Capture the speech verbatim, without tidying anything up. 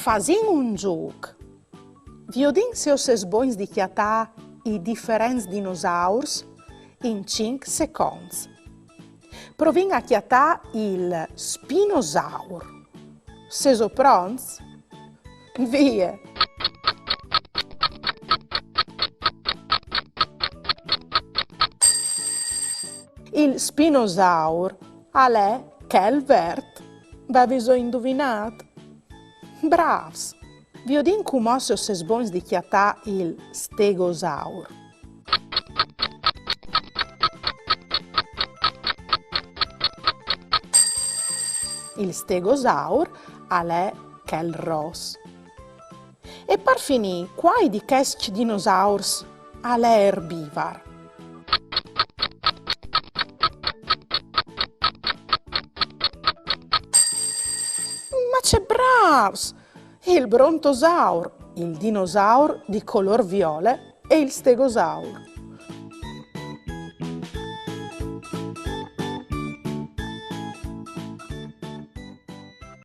Fasìn un zûc. Viodìn se o sês bogns di cjatâ i diferents dinosaurs in cinc seconts. Provìn a cjatâ il spinosaur. Sêso pronts? Vie! Il spinosaur al è chel vert. Vêso induvinât? Brâfs! Viodìn cumò se o sês bogns di cjatâ il stegosaur. Il stegosaur al è chel ros. E par finî, cuâi di chescj dinosaurs al è erbivar? Ma ce brâfs! Il brontosaur, il dinosaur di colôr viole e il stegosaur.